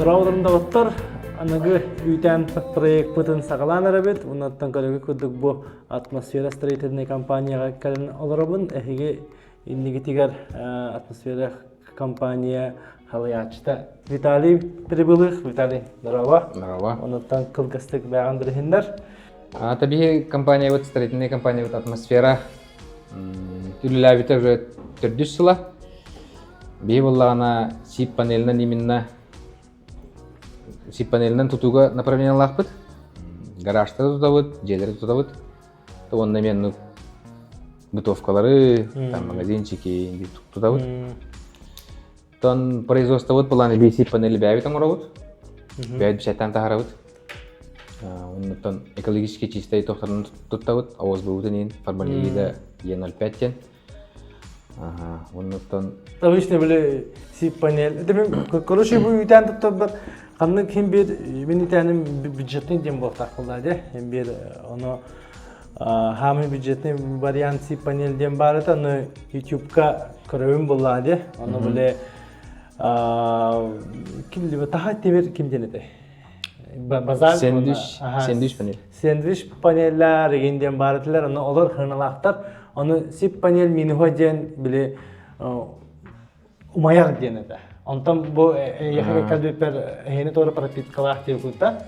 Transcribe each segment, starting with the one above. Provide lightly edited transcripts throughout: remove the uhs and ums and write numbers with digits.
Дорооболорун доҕоттор, аныгы үүтээн проекпытын саҕалаан эрэбит. Оннуттан көрөгү курдук бу атмосфера строительнай компанияҕа кэлэн олоробун. Эһиги иннигитигэр атмосфера компания халыйааччыта Виталий Прибылых. Виталий, здорово. Здорово. Онуттан кылгастык бэҕэн билиһиннэр. Табиһи компаниябыт, строительная компаниябыт атмосфера үлэлээбитэ уже төрдүс сыла. Биһи буоллаҕына сип панелынан именно сип панелынан тутууга направлениялаахпыт. Гаражтары тутабыт, дьиэлэри тутабыт. Уонна эмиэ бытовкалары, там магазинчики тутабыт. Оттон производствобыт былаан эбии панели бэйэбит оҥоробут. Бэйэбит бэчээттэн таһаарабыт. Оннуттан экологически чистай тохторун туттабыт. ОСБ-бытын иин формальдегида Е05 диэн. Оннуттан Обычно били сип панель. Это мен, короче, бу үүтээн туттарбар ханнык ким бир мин үүтээним бюджетный диэн буолтаах буолла дии. Хим бир ону хаамый бюджетный вариант сип панель диэн баар этэ, ону ютубка көрөбүн буоллаа дии. Ону били ким либо таха темир ким диэн этэй? Базар Сэндвич, сэндвич панель. Сэндвич панеллэр игин диэн баар этилэр, ону олор хыналаахтар. Ону сип панель минуһа диэн били умайар диэн этэ. Онтон бу эйиэхэ кэлбиппэр эһини туора пропиткалаах диэн кутта.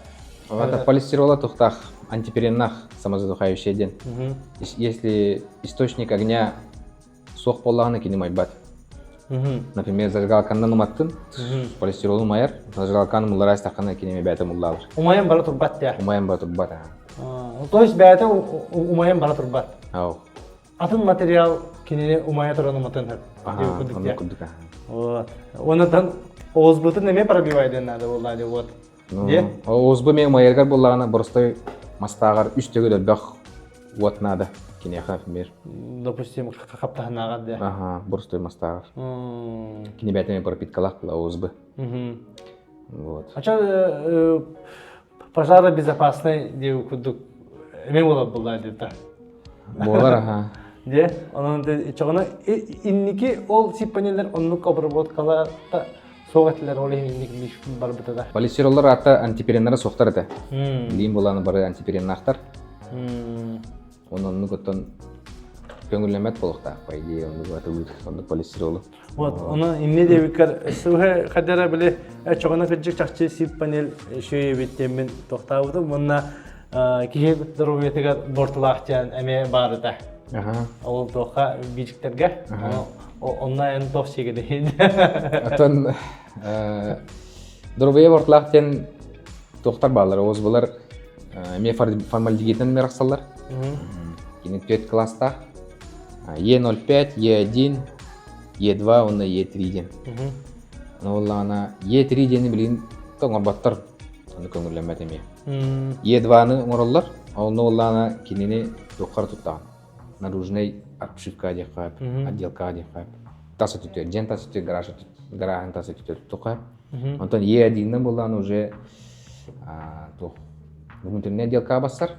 Это полистирола тухтах антипиреннах самозадухающий диэн. Если источник огня суох буоллаҕына кини умайбат. Например, зажигалканнан уматтын, полистирол умайар, зажигалканы муллара истаххына кини бэйэтэ муллаабар. Умайан бара турбат дии. Умайан бара турбат. То есть бэйэтэ умайан бара турбат. Ау. Атын материал кинини умайа туран уматын курдук. Курдук. Вот. Онотон ОСБ-тын эмиэ пробивай диэн надо буолла вот. ОСБ мен умайаргар буоллаҕына боростой мастааҕар үс төгүл элбэх уот надо киниэхэ например. Допустим, хаптаһынааҕар да. Ага, боростой мастааҕар. Кини бэйэтэ пропиткалаах была ОСБ. Вот. А что пожаробезопасный диэн курдук эмиэ буолар буолла диэтэ. Буолар аха. Дьэ, онон чоҕуна инники ол сиппанеллер оннук обработкалар суох этилэр ол иһин инники барбыта да. Полистироллар ата антипиреннара суохтар этэ. Билиим булааны бары антипиреннаахтар. Онон оннук оттон көҥүллэммэт буолуохтаах, по идее, оннук атылыыр, оннук полистиролу. Вот, ону инне диэбиккэр сылы хадара били чоҕуна кырдьык чахчы сип панель шүөйэбит диэммин тохтаабытым уонна киһи доруобуйатыгар буортулаах диэн эмиэ баар этэ. Ол туохха бичиктэргэ онно эн туох сиэгэдэй. Оттон доруобуйа буортулаах диэн туохтар бааллар, ОСБлар эмиэ формальдегидтэн арахсаллар. Кини 4 класстаах. Е05, Е1, Е2 уонна Е3 диэн. Ону буоллаҕына Е3 диэни билигин оҥорботтор, ону көҥүллэммэт эмиэ. Е2-ны оҥороллор, онно буоллаҕына кинини туоххара туттаҕын. Наружный обшивка диэххэ, отделка диэххэ. Тас өттүтүгэр, дьиэн тас өттүгэр, гараж гарааһын тас өттүтүгэр туттуохха. Онтон Е1-нэн буоллаҕына уже туох внутренняя отделка бассар.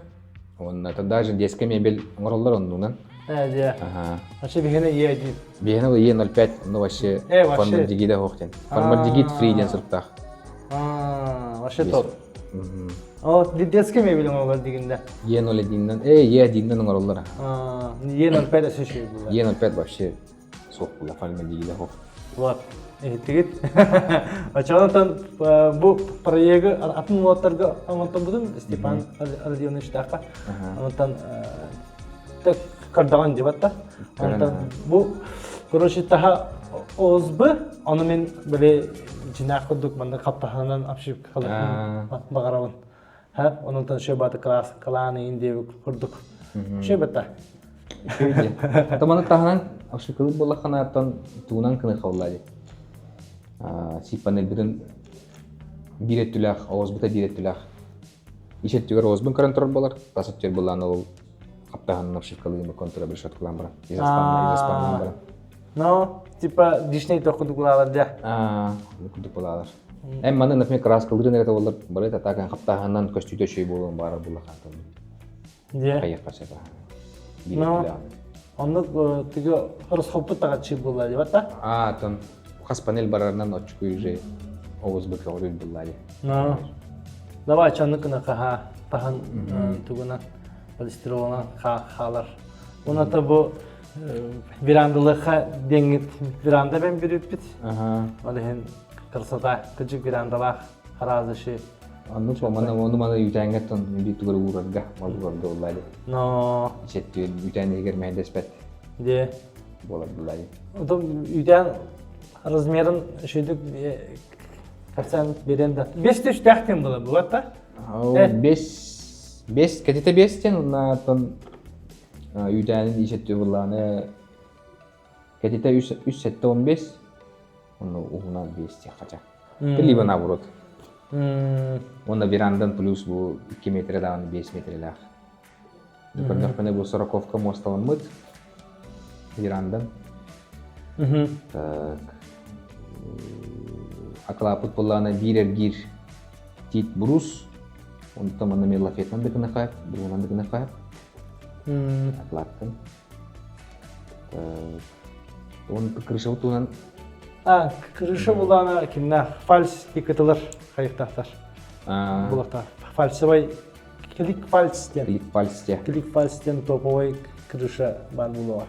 Уонна даже детская мебель оҥороллор оннунан. Э, дьэ. Ага. Вообще биһиэнэ Е1. Биһиэнэ Е05, онно вообще формальдегида суох диэн. Формальдегид фри диэн суруктаах. Вообще топ. О, детская мебель оҥороллор дигинде. Е01-нэн, э, Е1-нэн оҥороллор. Е05 өссө үчүгэй буолар. Е05 вообще суох буолла, формальдегида суох. Вот. Иһиттигит. Очоонтон бу проегы атын уолаттарга оҥотторбутум Степан Родионовичтаахха. Онтон көрдөҕөн дебатта. Онтон бу короче таха ОСБ, ону мен били жинақ курдук манна хаптаһанан обшивка баҕарабын. Ха, ононтон шөбаты класс кылааны индиэбик курдук. Шөбата. Томаны таһынан обшивкалык буоллаххына оттон туунан кыны хавла ди. Сиппанелбитин биир өттүлээх, оҕусбута биир өттүлээх. Ис өттүгэр оҕусбун көрөн турар буолар, тас өттүгэр булаан ол хаптаһанын обшивкалыын контура решеткалаан баран, изоспаннаан баран. Но, типа, дишней курдук булаалар дьэ. Аа, курдук булаалар. Эн маны, например, краскалыырын эрэ боллар, бары татаакан хаптааһынан көстүүтэ үчүгэй буолуон баарар буллахаатан. Дьэ. Хайыахха сөп аа. Но, оннук тыгы расхоппут таҕаччы буолла дебата. Аа, тон хас панель барарынан оччукуй уже. Оҕус көҕүрүүр буллаа дии. Но. Давай чанны кына хаha таһын тугунан полистиролынан хаалар. Уната бу верандалыха деңгит веранда бен бүрүппүт. Ол иһин красота кыжык верандалаах хараазыши. Оннук манна ону маны үүтээҥҥэ биир тугар уурарга мал уурарга буллаа дии. Но. Ичеттүүн үүтээн иһигэр мэйдэспэт. Де. Буолар буллаа дии. Отон үүтээн размерын шүйдүк процент берен да. Бес түштээх тем была бывает да? Бес бес кэтитэ бес тен оннаттан үүтээнин ичеттүү буллааны кэтитэ үс сетте он бес онно уһуна бес хача. Либо наоборот. Онно верандан плюс бу 2 метр даҕаны 5 метрелээх. Көрдөхпүнэ бу сороковка муосталаммыт верандан. Так. Акылааппыт буоллаҕына биир эргиир тиит брус, онтон манна эмиэ лафетынан да гына бруунан да гына Акылааттан. Он крышабыт туһунан А, крыша булаана кимнээх фальс иккытылар хайыктаахтар. Булахтаах. Фальсовай клик фальс диэн. Клик фальс диэн. Клик фальс диэн топовой крыша баар буолуоҕа.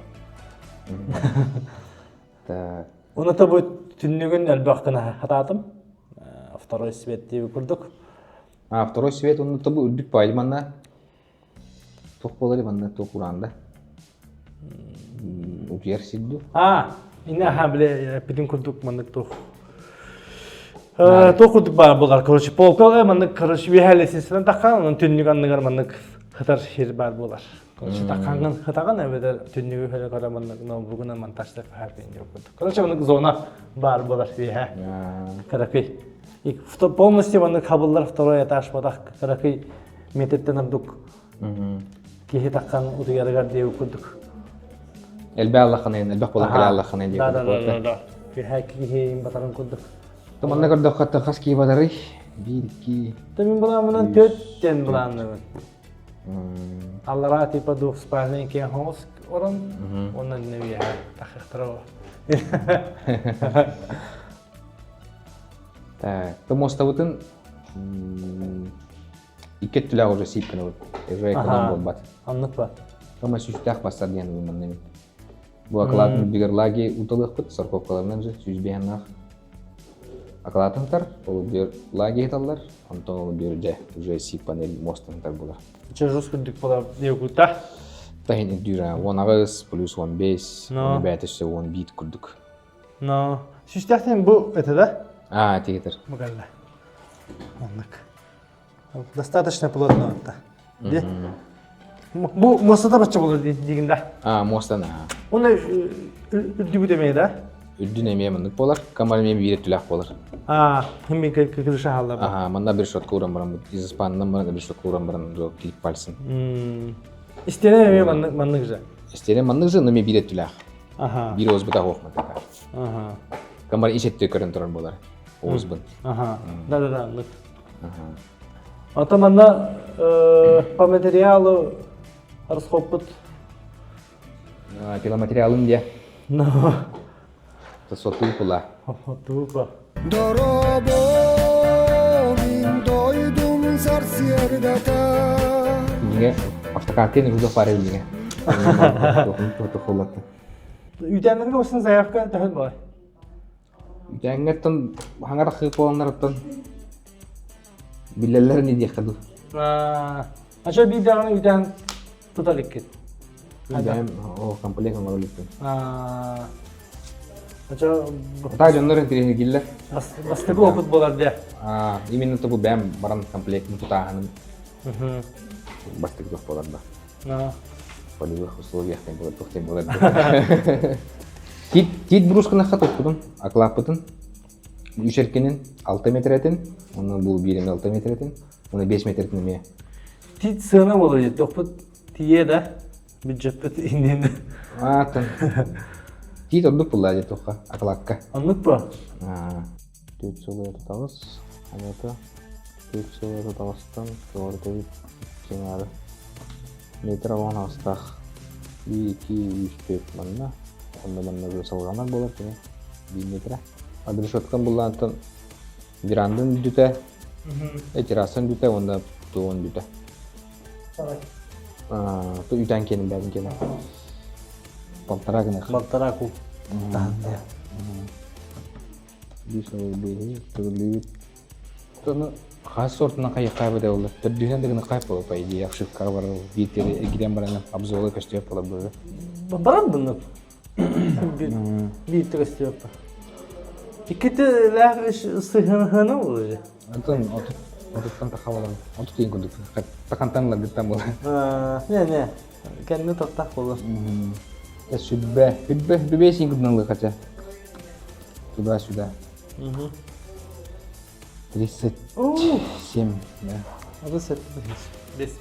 Так. Оны тобу түннүгүн элбэх гына хатаатым. Второй свет диэби курдук. А, второй свет онно тобу үрдүк баайы манна. Туох буолар манна туох ураанда? Утуйар сир дуу? А, инне аха биле эппитин курдук маннык туох туох курдук баар буолар. Короче, полка маннык короче үөһээлесинсинэн таххан, онон түннүк анныгар маннык хытар сир баар буолар. Короче, таххаҥҥын хытаҕын эбэтэр түннүгү көрө көрө маннык ноутбугунан монтажтар хаһар курдук. Короче, маннык зона баар буолар үөһэ. Кыракый. Полностью маннык хабыллар второй этаж батах кыракый метртэн ордук киһи таххан утуйарыгар диэбит курдук. Элбэх аллахханайын, элбэх буолан кэлэ аллахханайын диэбит Да, да, да, да, да. Киһи киһи батарын курдук. Манна көрдөххө хас киһи батарый? Биир, икки. Та мин былааммынан төрт диэн былаанныбын. Аллараа типа двухспальный киэн хоҥос орон, онон нөүйэһэ тахыахтара Так, то муостабытын икки өттүлээх уже сиик гынабыт. Уже эконом буолбат. Оннук ба. Тома сүүстээх бассар диэн манна мин. Бу акылаатын үрдүгэр лаги уталыахпыт, сорковкаларынан же сүүс биһаннаах. Акылаатын тар, ол үрдүгэр лаги хиталлар, онтон ол үрдүгэр дьэ уже сиик панель мостан тар буолар. Че жус күндүк буолар диэкута. Таһин үрдүүр 18 плюс 15, Но. бэйэтэ өссө 11 курдук. Но. Сүүстээхтэн бу это да? А, тигитер. Бу кэллэ. Оннук. Достаточно плотно это. Де? Бу муостата бачча болор дигин да. А, муостан аа. Оны үрдүбүт эмиэ да? Үрдүн эмиэ маннык буолар, камар эмиэ биир өттүлээх буолар. А, химми крыша хаалла. Аха, манна бір шотка уран баран, изыспанынан баран бір шотка уран баран килип пальсын. Истене эмиэ маннык же. Истене маннык же, но эмиэ биир өттүлээх. Аха. Биир уозбута суох мантака. Аха. Камар ис өттү көрөн турар буолар. Уозбун. Аха. Да-да-да, оннук. Ата манна по материалу расхоппут. Пиломатериалын диye. Но. Сотуу пула. Сотуу Доробо мин дойдум сарсыардата. Диҥэ автокартин рудо пара диҥэ. Үтэннэргэ усын заявка төһөн баар? Үтээҥҥэттэн хаҥар хыыппаланнарыттан биллэллэр ини диэххэ дуу. Ача биир даҕаны үтээн тута иликкит. Бэйэм о комплект оҥоро иликпин. Ача Ата дьоннор интириэһиргииллэр. Бастакы опыт буолар дии. Именно тобу бэйэм баран комплектын тутааһыным бастакы туох буолар да. Полевых условиях туох буолар да. Тиит тиит брусканахха туппутум, акылааппытын, үс эркинин 6 метрэтин, уонна бу биир 6 метрэтин, уонна 5 метрэтин эмиэ. Тиит сыана буолар дии, тохпут тиийэ да бюджеппит иннин. Аатын. Тиит ордук булла дии туохха, акылаакка. Оннук ба? Төрт сыл тутабыз, анята төрт сыл тутабыстан көҕөрдөбүт сиҥаары. Метр алан аҕыстаах биир, икки, үс, төрт манна. Онно манна салҕанар буолар кини биир метрэ. Адрешоткан буллаантан Верандын үрдүтэ, террасан үрдүтэ уонна туон үрдүтэ. Ту үтэн киэнин бэйэтин киэнэ. Полтора гына. Полтора куб. Биир сыл биэһи төгүллүүбүт. Тону хас сортунан хайыххай быда болла. Төрдүһүнэн да гына хайп боло по идее обшивкаҕа барар биир тири эргитэн баран обзорга көстүөп болар быһы. Баран бынып. Биир көстүөп. Иккити сыһыны болur. Антон отуттан таха болан. Отут тиин курдук. Такантан лагыттан бола. Не не. Кэнни тоттах болur. Сүббэ, сүббэ, сүббэ син курдук хотя. Туда-сюда. 37, да. 37 Бес.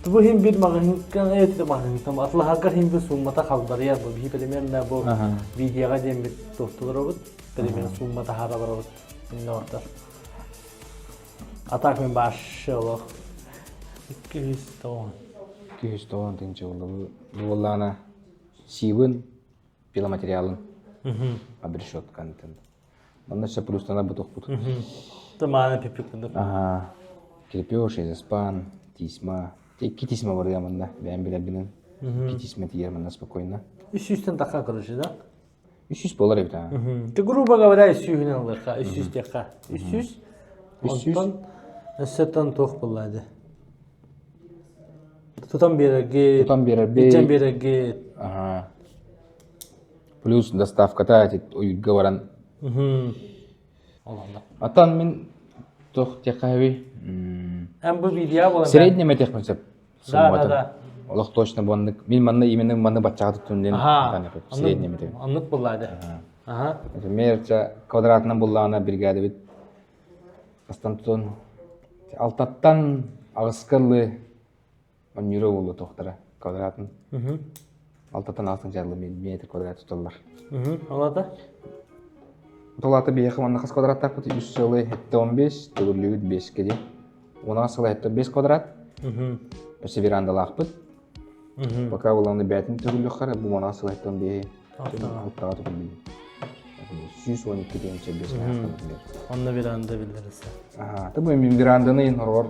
Бу хин бир маҕаһыҥкан эти маҕаһыҥтан атлаһаргар хин бир суммата халдарыйар бу биһи примерно бу видеоға диэн бит туохтуларабыт примерно суммата хаара барабыт инне ортор а так мен башы олох 290 290 тыһыынча буолла бу буоллаҕына сиибин пиломатериалын обрешетканы Манна все плюстана бутухпут. Тымааны пипик курдук. Ага. Крепеж, изоспан, тисьма. Икки тисьма барыа манна, бэйэм билэрбинэн. Икки тисьма тиийэр манна спокойно. Үс сүүстэн таха короче, да? Үс сүүс буолар эбит аа. Ты грубо говоря, үс сүүһүнэн ылыахха, үс сүүс диэххэ. Үс сүүс. Үс сүүс. Онтон өссөттөн туох буолла ди. Тутан биэрэргит. Тутан биэрэрбит. Ичэн биэрэргит. Ага. Плюс доставката эти уйга баран. Атан мин туох диэххэ Эн бу видео буолан. Среднем этиэхпин сөп. Да, да, да. Олох точно буоннык. Мин манна именно манна баччаҕа туттун диэн среднем этим. Оннук буллаады. Аха. Например, квадратынан буллаҕына бригадабыт бастан тутун алтаттан аҕыска ылы Онньура буолуо туохтара квадратын. Алтаттан алтын дьаллы метр квадрат туталлар. Олата? Толата биһиэхэ манна хас квадраттаахпыт үс сылы хетте он бес, төгүрлүбүт беске дии. Уна сылы хетте бес квадрат. Өссө верандалаахпыт. Пока буланы бээтин төгүллүөххэ бу мана сылы хетте он беһи алтаға төгүллүбүт. 112 тыһыынча бес Онно веранда биллэрисэ. Аа, ты мен веранданы норор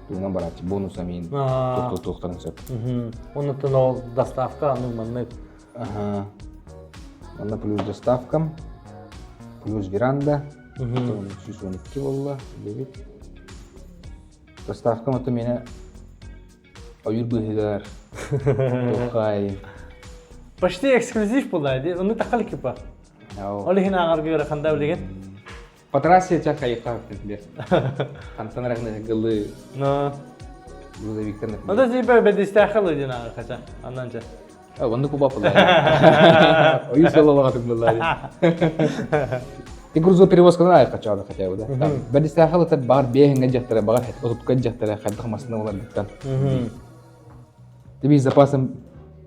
тугунан барааччы бонуса мин туохтарын сөп. Оннуттан ол доставка аны маннык. Ага. Манна плюс доставка, плюс веранда. 112 болла, дебит. Доставка мото меня Ойуур быыһыгар туоххай Почти эксклюзив буолла дии. Ону тахал кипа. Ол иһин ааҕарга ыараханда билигин. По трассе чах хайыхха бер. Хантан эрэ гылы Но грузовиктан Ну да типа бэдистээхэл диэн ааҕар хача. Аннан ча. Оннук кубап Ойуу сылалаҕатын буллари. Ти грузоперевозканы аайы хачаада хотя бы да. Бэдистээхэл это бар биэһиҥҥэ дьахтара багар отутка дьахтара хайдах масына олорбуттан. Ти запасом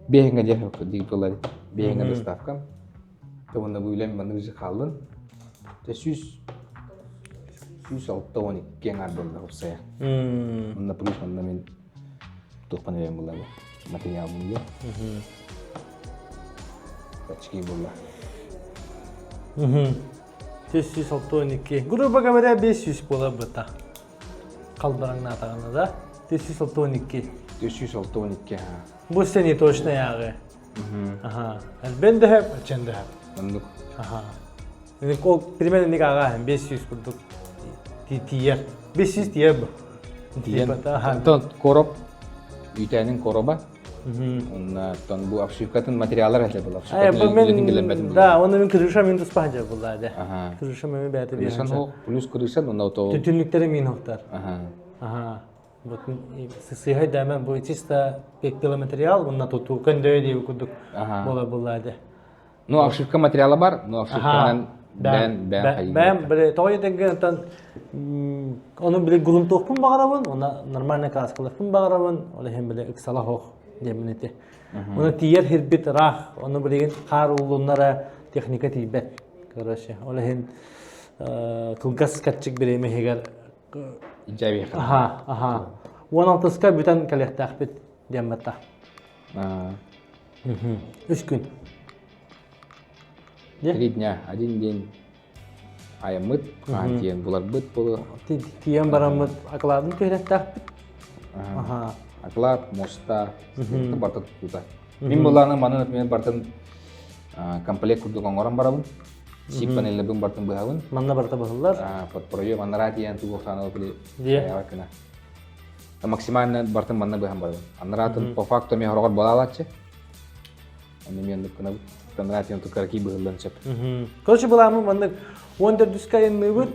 биэһиҥҥэ дьэх дии буллари. Биэһиҥҥэ доставка. Уонна бу үлэм маннык же хааллын. Те 106 12 аҥаар буолла уопсайа. Онно плюс манна мин туохпан эбэн булла материалым диye. Очки булла. 462. Грубо говоря, 500 буолар быта. Халбараҥнаатаҕына да. 462. 462 Бу сени точно яғы. Аха. Бен дэһэп, чен дэһэп. Оннук. Аха. Ол примерно ник аға 500 курдук тиийэр. 500 тиийэр бу. Онтон короб үүтээнин короба. Онтон бу обшивкатын материаллар этэ был. Обшивкатын Да, оны мен крыша мен туспаһа булла де. Крыша мен бәйті Крышан плюс крыша, но то Түтүнлүктери мен хоктар. Ага. Вот сыһай дәмән бу чисто пиломатериал, онна туту көндөө дип курдук бола булла де. Ну, обшивка материала бар, но обшивканан бээн бээн Бээн биле тоҕо етенген ону биле грунтовпун баҕарабын, она нормальный краскалыхпын баҕарабын, ол иһин биле ыксала хоох диэмин ити. Оны тиийэр хирбит ыраах, ону билигин хаар уулуннара техника тиийбэт. Короче, ол иһин кылгас каччык бириэмэ иһигэр Аха, аха. Уон алтыска бүтэн кэлиэхтээхпит диэн батта. Үс күн. Три дня, один день айаммыт, хаһан тиийэн буларбыт буолуо. Тиийэн бараммыт акылаатын түһэрэттэхпит. Аха. Акылаат, моста, барыта тутуута. Мин былааным маны, например, бартын комплект курдук оҥорон барабын. Сип панеллэрбин бартын быһабын. Манна барыта быһыллар. Под проем анараа тиийэн тугу охсааны били гына. Максимально бартын манна быһан барабын. Анараатын по факту мен хороҕор балаалааччы. Онно мен оннук гынабыт. Анараа тиийэн туккаракий быһыллан сөп. Короче, былааммыт маннык 14 айанныыбыт.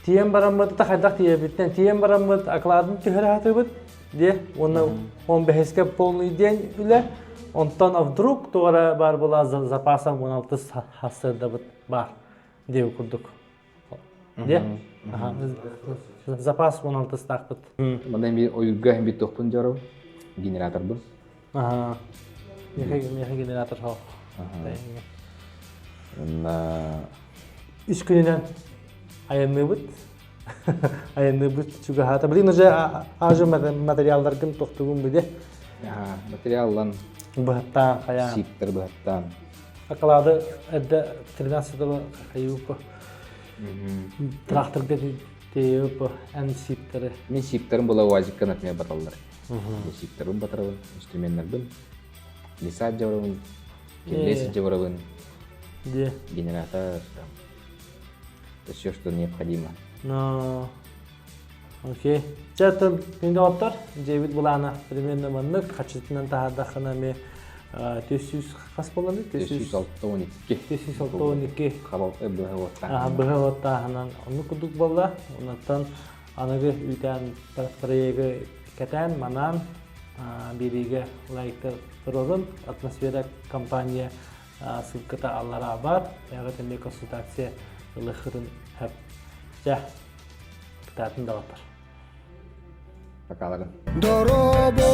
Тиийэн бараммыт, хайдах тиийэбиттэн тиийэн бараммыт акылаатын түһэрэ сатыыбыт диэ уонна он бэһискэ полный день үлэ онтон а вдруг туох эрэ баар буолаа запасом 16 сарсыардабыт баар диэбит курдук диэ запас 16-таахпыт Манна эми ойуурга биир туохпун дьоробун генераторбун миэхэ генератор суох Уонна үс күнүнэн айанныыбыт. Айанныыбыт чугаһаата. Блин, уже ажы материалларгын тохтугун биде. Материаллан быһаттаан хайаан. Сиптер быһаттаан. Акылаады эрдэ 13-го хайыуппа. Тракторга тиэйэппа эн сиптери. Мин сиптерим была УАЗикка, например, баталлар. Мин сиптерим батарабын, инструменнарбын. Лесат дьабарабын, кирлес дьабарабын. Генератор, там, это все, что необходимо. Но, окей. Чэ, күндү оттор, дьиэбит былаана примерно маннык, хачытынан таһаардаххына эмиэ 400 хас буоланы? 462. 462. Хабалта быһа уоттааһынан. Быһа уоттааһынан оннук курдук буолла. Оннуттан аныгы үүтээн проегы кэтээн, манаан биэриигэ лайктар туруорун. Атмосфера компания ссылката аллараа баар. Эҕит эмиэ консультация ылыаххытын сөп. Дьэ, кытаатын доҕоттор. Пока Дорообо.